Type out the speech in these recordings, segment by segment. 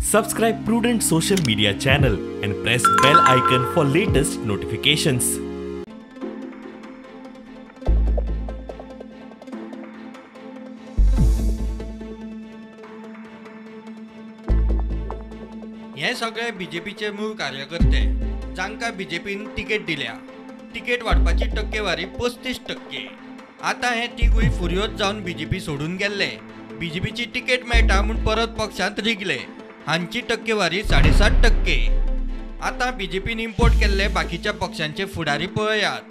Subscribe Prudent Social Media channel and press bell icon for latest notifications. हे सगळे बीजेपीचे मूळ कार्यकर्ते जांकां बीजेपीन तिकेट दिल्या. तिकेट वाटपाची टक्केवारी 35%. आतां हे तिगूय फुर्योज जावन बीजेपी सोडून गेल्ले. बीजेपीची तिकेट मेळटा म्हूण परत पक्षांत रिगले. हांची टक्केवारी 7.5%. आतां बीजेपीन इम्पोर्ट केल्ले बाकीच्या पक्षांचे फुडारी पळयात.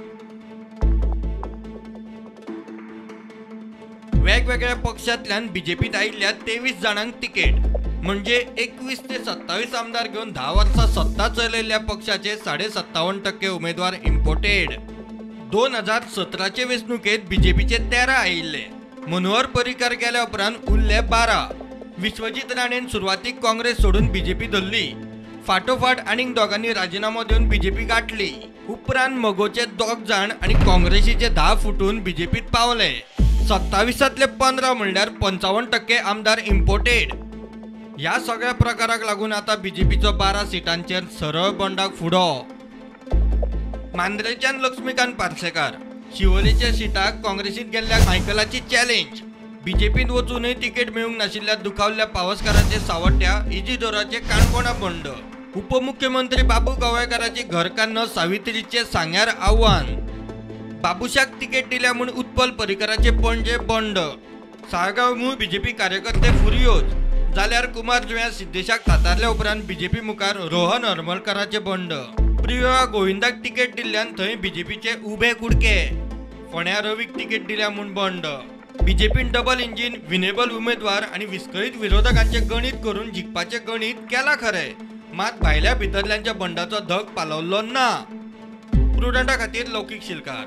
वेगवेगळ्या पक्षांतल्यान बीजेपीत आयिल्ल्या 23 जाणांक तिकेट, म्हणजे 21 ते 27 आमदार घेवन 10 वर्सां सत्ता चलयल्ल्या पक्षाचे 57.5% उमेदवार इम्पोर्टेड. 2017चे वेंचणुकेंत बीजेपीचे 13 आयिल्ले. मनोहर पर्रीकार गेल्या उपरांत उरले 12. विश्वजीत राणेन सुरवातीक काँग्रेस सोडून बीजेपी धरली. फाटोफाट आनीक दोगांनी राजिनामो दिवन बीजेपी गांठली. उपरांत मगोचे 2 जाण आनी काँग्रेसीचे 10 फुटून बीजेपीत पावले. 27तले 15 म्हणल्यार 55% आमदार इम्पोर्टेड. ह्या सगळ्या प्रकाराक लागून आतां बीजेपीचो 12 सिटांचेर सरळ बंडाक फुडो. मांद्रेच्यान लक्ष्मीकांत पार्सेकार, शिवोलेच्या सिटाक काँग्रेसीत गेल्ल्या मायकलाची चॅलेंज. बीजेपीत वचूनय तिकेट मेळूंक नाशिल्ल्या दुखावल्ल्या पावसकाराचे सावड्ड्या इजिदोराचे काणकोणा बंड. उपमुख्यमंत्री बाबू गवायकाराची घरकान्न सावित्रीचे सांग्यार आव्हान. बाबुशाक तिकेट दिल्या म्हूण उत्पल पर्रीकाराचे पणजे बंड. साळगांव मूळ बीजेपी कार्यकर्ते फुर्योज, जाल्यार कुमार जुंव्या सिद्धेशाक थातारल्या उपरांत बीजेपी मुखार रोहन हरमलकाराचे बंड. प्रियोळा गोविंदाक तिकेट दिल्ल्यान थंय बीजेपीचे उबे कुडके. फोंड्या रवीक तिकेट दिल्या म्हूण बंड. बीजेपीन डबल इंजीन, विनेबल उमेदवार आनी विस्कळीत विरोधकांचे गणीत करून जिखपाचें गणीत केलां खरें, मात भायल्या भितरल्यांच्या बंडाचो धग पालवल्लो ना. प्रुडंटा खातीर लौकीक शिलकार.